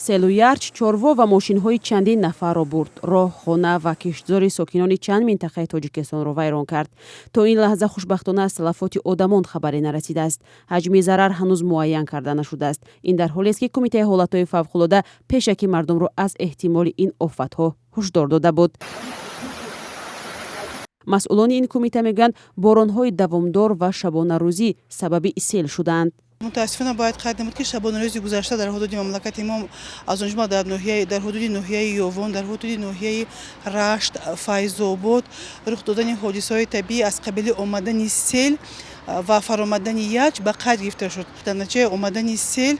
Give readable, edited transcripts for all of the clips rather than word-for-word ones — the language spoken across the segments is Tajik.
Селу ярч чорво ва мошинҳои чандин нафарро бурд, роҳ, хона ва киштзори сокинони чанд минтақаи Тоҷикистонро вайрон кард. То ин лаҳза, хушбахтона, аз талафоти одамон хабаре нарасидааст. Ҳаҷми зарар ҳанӯз муайян карда нашудааст. Ин дар ҳолест, ки Кумитаи ҳолатҳои фавқулода пешакӣ мардумро аз эҳтимоли ин офатҳо ҳушдор дода буд. Масъулони ин кумита мегӯянд, боронҳои давомдор ва шабонарӯзӣ сабаби сел шудаанд. Мутаассифона, бояд қайд намуд, ки шабонарӯзи гузашта дар ҳудуди мамлакати мо, аз он ҷумла дар ҳудуди ноҳияи Ёвон, дар ҳудуди ноҳияи Рашт, Файзобод рух додани ҳодисаҳои табиӣ аз қабили омадани сел ва фаромадани ярч ба қайд гирифта шуд. Дар натиҷаи омадани сел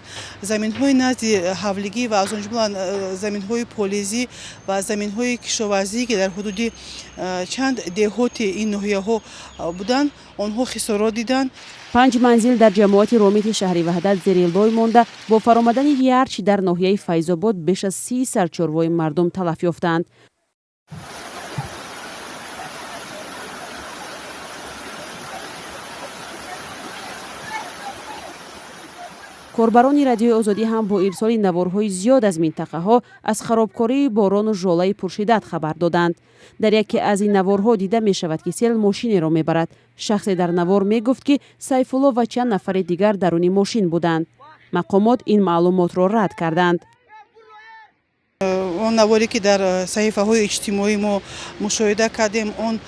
заминҳои назди ҳавлигӣ ва аз он ҷумла заминҳои полизӣ ва заминҳои кишоварзӣ, ки дар ҳудуди чанд деҳоти ин ноҳияҳо буданд, онҳо хисорот диданд. Панҷ манзил дар ҷамоати Ромити шаҳри Ваҳдат зери лой монда. Бо фаромадани ярч дар ноҳияи Файзобод беш аз 30 сар чорвои мардум талаф ёфтаанд. Корбарони Радиои Озодӣ ҳам бо ирсоли наворҳои зиёд аз минтақаҳо аз харобкории борону жолаи пуршиддат хабар доданд. Дар яке аз ин наворҳо дида мешавад, ки сел мошинеро мебарад. Шахсе дар навор мегуфт, ки Сайфулло ва чанд нафари дигар даруни мошин буданд. Мақомот ин маълумотро рад карданд. Он наворе, ки дар саҳифаҳои иҷтимоӣ мо мушоҳида кардем, он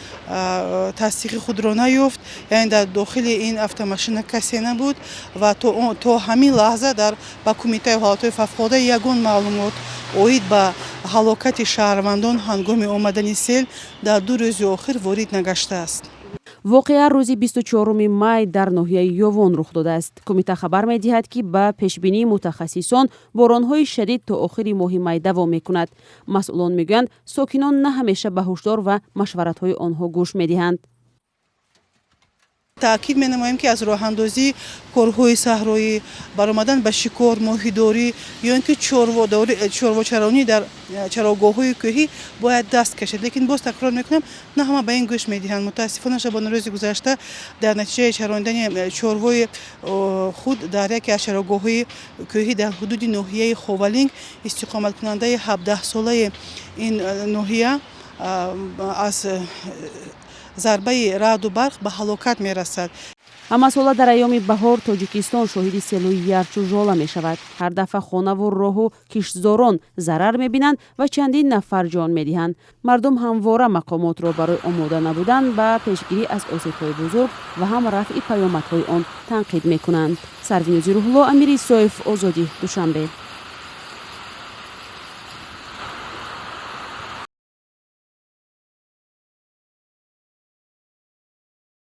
тасдиқи худро наёфт, яъне дар дохили ин автомашина касе набуд ва то ҳамин лаҳза дар ба Кумитаи ҳолатҳои фавқулода ягон маълумот оид ба ҳалокати шаҳрвандон ҳангоми омадани сел дар 2 рӯзи охир ворид нагаштааст. Воқеа рӯзи 24 май дар ноҳияи Ёвон рух додааст. Кумита хабар медиҳад, ки ба пешбинии мутахассисон боронҳои шадид то охири моҳи май давом мекунад. Масъулон мегӯянд, сокинон на ҳамеша ба ҳушдор ва машваратҳои онҳо гӯш медиҳанд. Таъкид менамоем, ки аз роҳандозии корҳои саҳроӣ, баромадан ба шикор, моҳидорӣ ё ин ки чорвочаронӣ дар чарогоҳҳои кӯҳӣ бояд даст кашид. Лекин боз такрор мекунам, на ҳама ба ин гӯш медиҳанд. Мутаассифона, шабонарӯзи гузашта дар натиҷаи чарондани чорвои худ дар яке аз чарогоҳҳои кӯҳӣ дар ҳудуди ноҳияи Ховалинг истиқоматкунандаи 17-солаи ин ноҳия аз зарбаи раъду барқ ба ҳалокат мерасад. Ҳамасола дар айёми баҳор Тоҷикистон шоҳиди селӯи ярчу жола мешавад. Ҳар дафъа хонаву роҳу киштзорон зарар мебинанд ва чандин нафар ҷон медиҳанд. Мардум ҳамвора мақомотро барои омода набудан ба пешгирӣ аз осебҳои бузург ва ҳам рафъи паёмадҳои он танқид мекунанд. Сарвинози Рӯҳулло, Амири Исоев, Озодӣ, Душанбе.